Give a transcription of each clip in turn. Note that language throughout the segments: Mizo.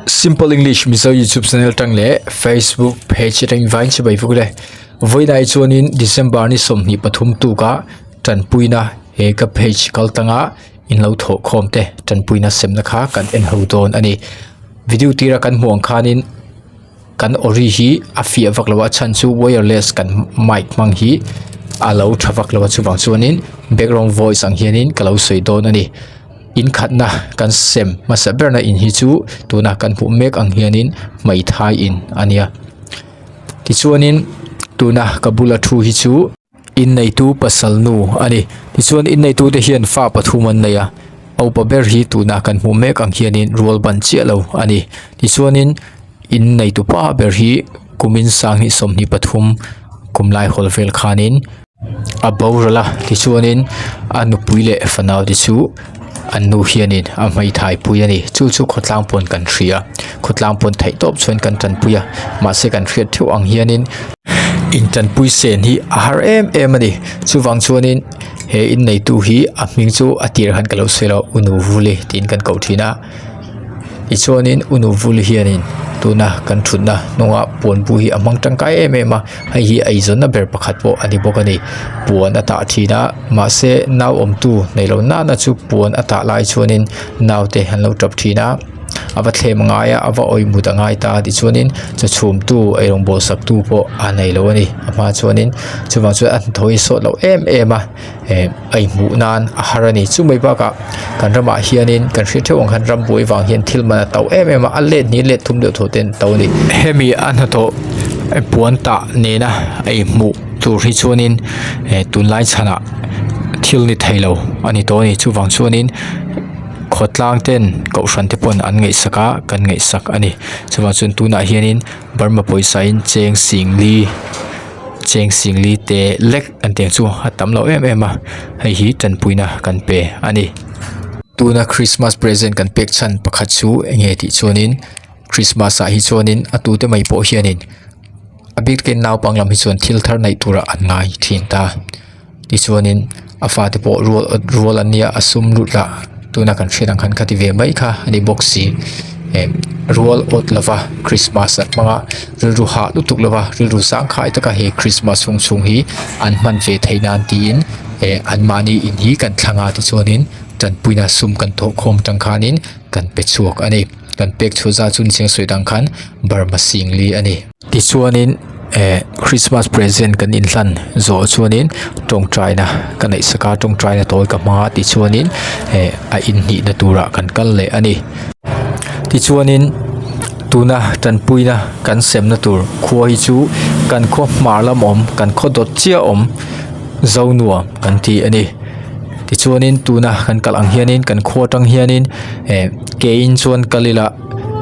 Simple English Mizo YouTube channel tang leh Facebook page atangin vain chibai vuk le. Vawiinah chuanin December ni 23 tuka tanpuina he ka page kal tanga in lo thawh khawm te tanpuina semna kha kan en ho dawn a ni. Video tira kan hmuh ang khanin kan ori hi a fiah vak lo a chhan chu wireless kan mic hmang hi a lo tha vak lo a chuvang chuanin background voice ang hianin ka lo sawi dawn a ni. In khatna kan sem hmasa berna in hi chu tuna kan hmuh mek ang hianin hmeithai in a nia tichuanin tuna ka bula thu hi chu Inneitu pasal nu a ni. Tichuan inneitute hian fa pathum an nei a, a upa ber hi tuna kan hmuh mek ang hianin rual ban chiah lo a ni. Tichuanin inneitu pa ber hi kumin sanghnih 23 kum lai hawl vel khanin a boral a, tichuanin a nupui leh fanau te chu an nu hianin a hmeithai pui a ni. Chu chu khawtlang pawn kan hria, khawtlang pawn theih tawp chuan kan tanpui a, mahse kan hriat theuh ang hianin. Intanpui sen hi a har em em a ni chuvang chuanin he inneitu hi a hming chu a tir khan ka lo sawi lo unu vuli tiin kan koh thin a tichuanin unu vuli hianin tuna kan thutna hnunga puan bu hi a hmang tangkai em em a hei hi eizawnna ber pakhat pawh a ni bawk a ni puan a tah thin a mahse nau awmtu nei lo nana chu puan a tah lai chuanin naute an lo tap thin a. A va thlem a ngai a a va awih mut a ngai ta a tichuanin chaw chhumtu eirawng bawl saktu pawh a nei lo a ni a hma chuanin chuvang chuan a hnathawh hi sawt loh em em a eh a inhmuh nan a har a ni chumai bakah kan ramah hianin kan hriat theuh ang khan rambuai vang hian thil man a to em em a a let hnih let thum deuh thaw te an to a ni hemi a hnathawh puan tah nena a inhmuh tur hi chuanin eh tunlai chhanah thil ni theilo a ni tawh a ni chuvang chuanin. Khawtlang ten kohhran te pawn an ngaihsak a kan ngaihsak a ni chuvang chuan tunah hianin Burma pawisa in cheng singli cheng singli te lek an tih ang chu a tam lo em em a hei hi tanpuina kan pe a ni. Tuna Christmas present kan pek chhan pakhat chu eng nge tih chuanin Christmas ah hi chuanin a tute mai pawh hianin a bik takin naupang lam hi chuan thil thar neih turah an ngai thin ta. Tichuanin a fate pawh rual rual an nia a sum lut lah tuna kan hriat ang khan kha ti ve mai kha a ni bawk si eh rual awt lova christmas an hmang a rilru hah lutuk lova rilru zangkhai taka he christmas chhung chhung hi an hman ve theih nan tiin eh an mahni in hi kan thlang a tichuanin tanpuina sum kan thawh khawm atang khanin kan pe chhuak a ni kan pek chhuah zat chu nichheng sawi dang khan Burma singli a ni. Tichuanin eh Christmas present kan inhlan zawh chuanin tawngtaina ka neih sak a tawngtaina tawi ka hmang a tichuanin eh a inhnihna turah kan kal leh a ni tichuanin tuna tanpuina kan semna tur khua hi chu kan khaw hmar lam awm kan khaw dawt chiah awm zonuam kan ti a ni tichuanin tuna kan kal ang hianin kan khua atang hianin eh ke in chuan kal ila.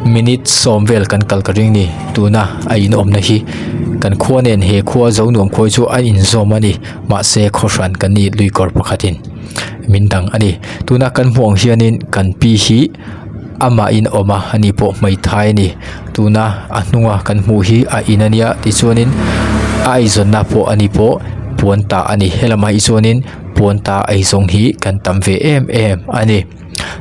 Minute sawm vel kan kal ka ring ni tuna a in awmna hi kan khua nen he khua zo nuam khawi chu a inzawm a ni mahse khaw hran kan ni lui kawr pakhatin min dang a ni tuna kan hmuh ang hianin kan pi hi amah in awm a ani pawh hmeithai a ni tuna a hnunga kan hmuh hi a in a nia tichuanin a eizawnna pawh ani pawh puan tah a ni helamah hi chuanin puan tah eizawng hi kan tam ve em em a ni.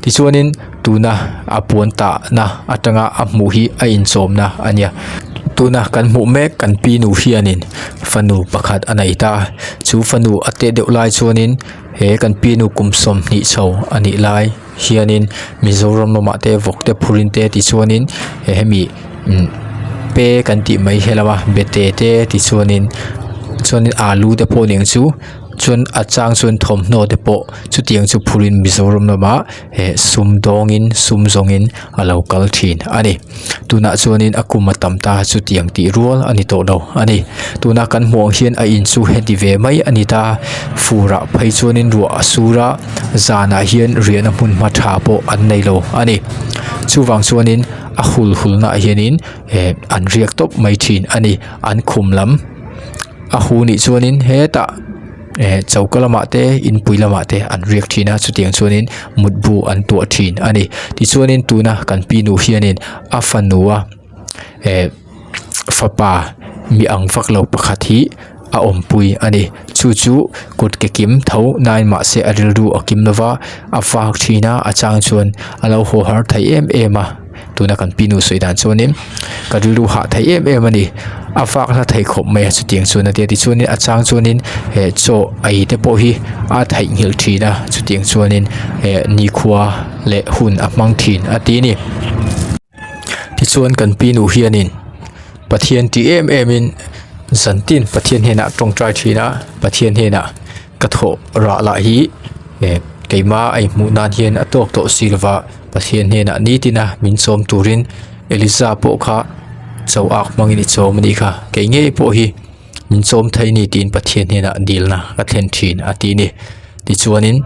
Tichuanin tuna a puan tahna atanga a hmuh hi a inchawmna a nia. Tuna kan hmuh mek kan pi nu hianin fanu pakhat a nei ta a, chu fanu a teh deuh lai chuanin he kan pi nu kum 20 chho a nih lai hianin Mizoram lamah te vawk te phurin te tichuanin he hemi umm pe kan tih mai hi lama bete te tichuanin chuanin alu te pawh nen chu. Chuan a chang chuan thawmhnaw te pawh chutiang chu phurin Mizoram lamah eh sum dawngin sum zawngin a lo kal thin a ni. Tunah chuanin a kum a tam ta chutiang tih rual a ni tawh lo a ni. Tuna kan hmuh ang hian a in chu heti ve mai a ni ta. Furah phei chuanin ruah a sur a, zanah hian riahna hmun hma tha pawh an nei lo a ni. Chuvang chuanin a hul hulnaah hianin eh an riak tawp mai thin a ni. An khum lam. A hu nih chuanin hetah eh choka lamah te inpui lamah te an riak thin a chutiang chuanin mutbu an tuah thin a ni tichuanin tuna kan pi nu hianin a fanu a eh fapa. mi ang vak lo pakhat hi a awmpui a ni chu chu kut ke kim tho nain mahse a rilru a kim lova a vak thin a a chang chuan a lo haw har thei em em a tuna kan pi nu sawi dan chuanin ka rilru hah thei em em a ni a vak hla thei khawp mai a chutiang chuan a tia tichuanin a chang chuanin eh chaw ei te pawh hi a theihnghilh thin a chutiang chuanin eh nikhua leh hun a hmang thin a ti a ni tichuan kan pi nu hianin Pathian tih em em in zantin Pathian hnenah tawngtai thin a Pathian hnenah ka thawh rah lah hi eh keimah a inhmuh nan hian a tawk tawh si lova Pathian hnenah nitin a min chawm turin Eliza pawh kha cho ak hmangin i chawm a nih kha kei ngei pawh hi min chawm thei a ni tiin Pathian hnenah dilna ka thlen thin a ti a ni tichuanin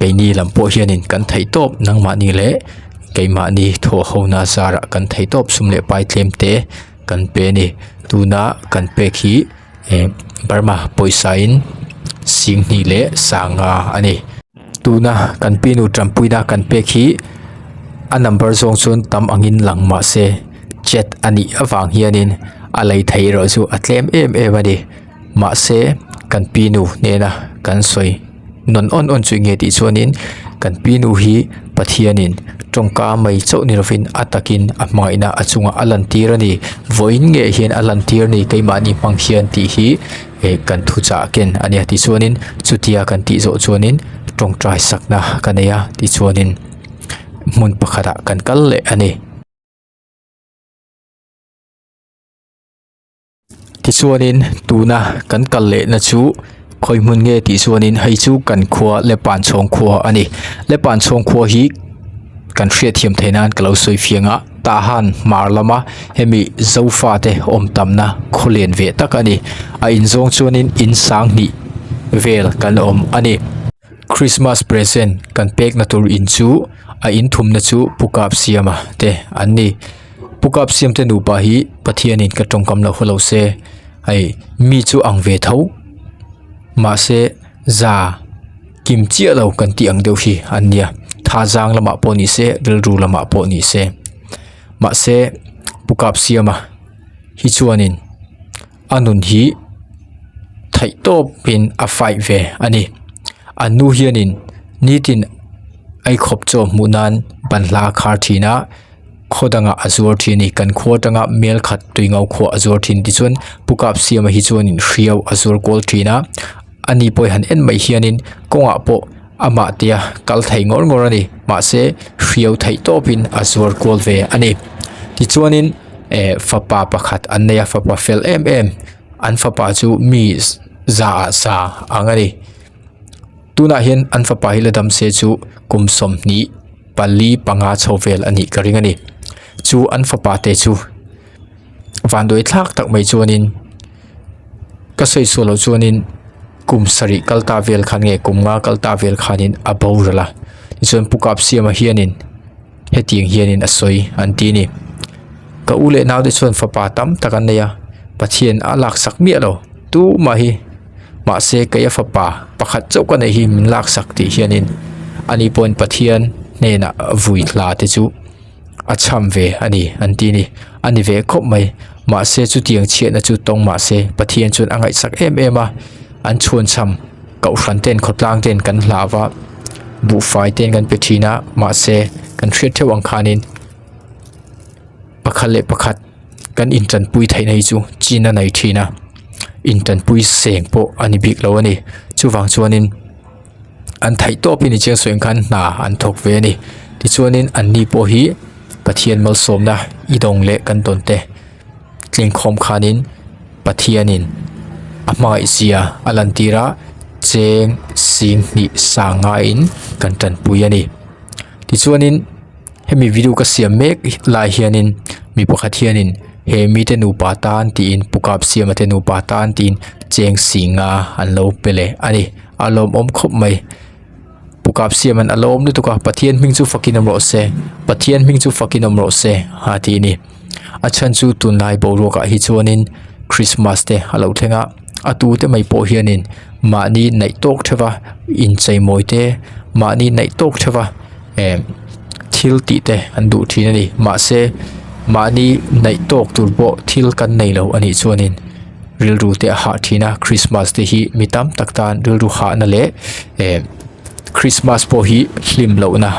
keini lam pawh hianin kan theih tawp nangmahni leh keimahni thawh hona zarah kan theih tawp sum leh pai tlem te kan pe a ni tuna kan pek hi eh Burma pawisa in singhnih leh sanga a ni. Tuna kan pinu tanpuina kan pek hi a number zawng chuan tam angin lang mah se chat a nih avang hianin a lei theih erawh chu a tlem em em a ni mahse kan pinu hnena kan sawi nawn awn awn chu enge tih chuanin kan pinu hi Pathianin tawngka mai chauh ni lovin a takin a hmangaihna a chungah a lantir a ni vawiin ngei hian a lantir a ni keimahni hmang hian tih hi. eh kan thuchah ken a nia tichuanin chutia kan tih zawh chuanin tawngtai sakna ka nei a tichuanin hmun pakhatah kan kal leh a ni. Tichuanin tuna kan kal lehna chu khawi hmun nge tih chuanin hei chu kan khua Lepanchhawng khua a ni Lepanchhawng khua hi kan hriatthiam theih nan ka lo sawi fiang a tah han hmar lama hemi zofa te awm tamna khaw lian ve tak a ni a in zawng chuanin in sang hnih vel kan awm a ni christmas present kan pek na tur in chu a in thumna chu pu kap siama te an ni pu kap siam te nupa hi pathianin ka tawngkam lo haw lo se hei mi chu ang ve tho mahse za. Kim chiah lo kan tih ang deuh hi an nia thazang lamah pawh ni se rilru lamah pawh ni se mahse pu kap siama hi chuanin a nun hi theih tawpin a fight ve a ni an nu hianin nitin eikhawp chaw hmuh nan banhla a khar thin a. khaw dangah a zuar thin a ni kan khua atanga mel khat tui ngau khuah a zuar thin tichuan pu kap siama hi chuanin hriau a zuar kual thin a ani pawh han en mai hianin kawngah pawh amah tia kal thei ngawr ngawr a ni mahse hriau theih tawpin a zuar kual ve a ni tichuanin eh fapa pakhat an nei a fapa fel em em an fapa chu mi za ah za ang a ni. Tunah hian an fapa hi la dam se chu kum 24 5 chho vel a nih ka ring a ni. Chu an fapa te chu vanduai thlak tak mai chuanin ka sawi sual loh chuanin kum sarih kal ta vel khan nge kum nga kal ta vel khanin a boral a tichuan pu kap siama hianin hetiang hianin a sawi an ti a ni. Ka u leh naute chuan fapa tam tak an nei a Pathian a laksak miah lo tumah hi. Mahse kei a fapa pakhat chauh ka neih hi min laksak tih hianin ani pawhin Pathian hnenah vui hla te chu a chham ve a ni an ti a ni. A ni ve khawp mai. Mahse chutiang chhiatna chu tawng mahse Pathian chuan a ngaihsak em em a, an chhuanchham kohhran ten khawtlang ten kan hlau va, buhfai ten kan pe thin a, mahse kan hriat theuh ang khanin pakhat leh pakhat kan intanpui theihna hi chu chin a nei thin a intanpui seng pawh a ni bik lo a ni chuvang chuanin an theih tawpin i chiang sawi ang khan hna an thawk ve a ni tichuanin an ni pawh hi Pathian malsawmna i dawng leh kan tawn te tlingkhawm khanin Pathianin a hmangaih zia a lantir a cheng sing hnih sang ngaiin kan tanpui a ni tichuanin. Hemi video ka siam mek lai hianin mi pakhat hianin he mite nupa tan tiin pu kap siama te nupa tan tiin cheng singa an lo pe leh a ni a lawmawm khawp mai pu kap siama'n a lawm lutuk a Pathian hming chu fakin awm rawh se Pathian hming chu fakin awm rawh se a ti a ni a chhan chu tunlai boruakah hi chuanin Christmas te a lo thleng a a tute mai pawh hianin mahni naih tawk theuh a incheimawi te mahni naih tawk theuh a. eh thil tih te an duh thin a ni mahse mahni naih tawk tur pawh thil kan nei lo a nih chuanin. rilru te a hah thin a Christmas te hi mi tam tak tan rilru hahna leh eh Christmas pawh hi hlim lohna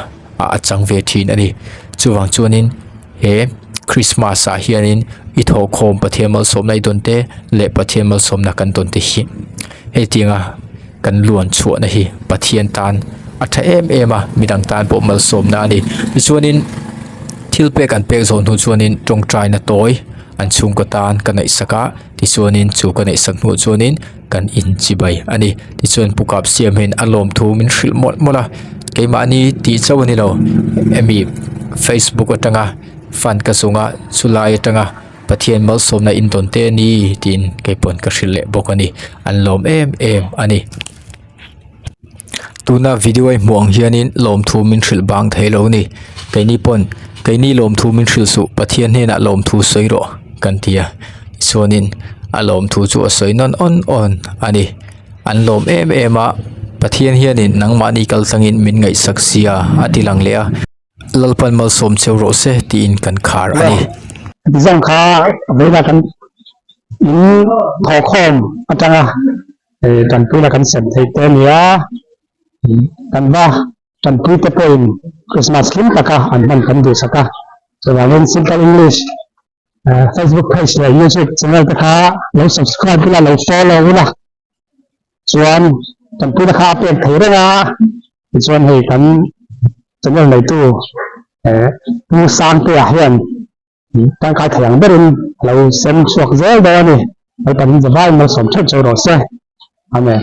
ah a chang ve thin a ni chuvang chuanin he Christmas ah hianin i thawhkhawm Pathian malsawmna i dawn te leh Pathian malsawmna kan dawn te hi hetianga kan luan chhuahna hi Pathian tan a tha em em a midang tan pawh malsawmna a ni tichuanin thil pek an pek zawh hnu chuanin tawngtaina tawi an chhungkaw tan ka ngaihsak a tichuanin chu ka ngaihsak hnuah chuanin kan inchibai a ni tichuan pu kap siam hian a lawmthu min hrilh mawlh mawlh a keimahni tih chauh a ni lo hemi facebook atanga fan ka zung a chulai atanga Pathian malsawmna in dawn te a ni tiin kei pawn ka hrilh leh bawk a ni an lawm em em a ni. Tuna video a i hmuh ang hianin lawmthu min hrilh bang thei lo ni keini pawn keini lawmthu min hrilh suh Pathian hnenah lawmthu sawi rawh kan ti a tichuanin a lawmthu chu a sawi nawn awn awn a ni an lawm em em a Pathian hianin nangmahni kal tlangin min ngaihsak sia a ti lang leh a. Lalpan malsawm cheu rawh se tiin kan khar a ni. Zawng kha vawiina kan in thawhkhawm atanga tanpuina kan sem theih te a ni a, kan va tanpui te pawhin Krismas hlim taka an hman kan duhsak a, chuvangin Simple English Facebook page leh YouTube channel te kha lo subscribe ula lo follow ula chuan tanpuina kha a pek thei reng a tichuan hei kan channel neitu eh Pu Sangtea hian tangkai thei ang berin a lo sem chhuak zel dawn a ni Lalpan in zavaiin malsawm theuh cheu rawh se Amen.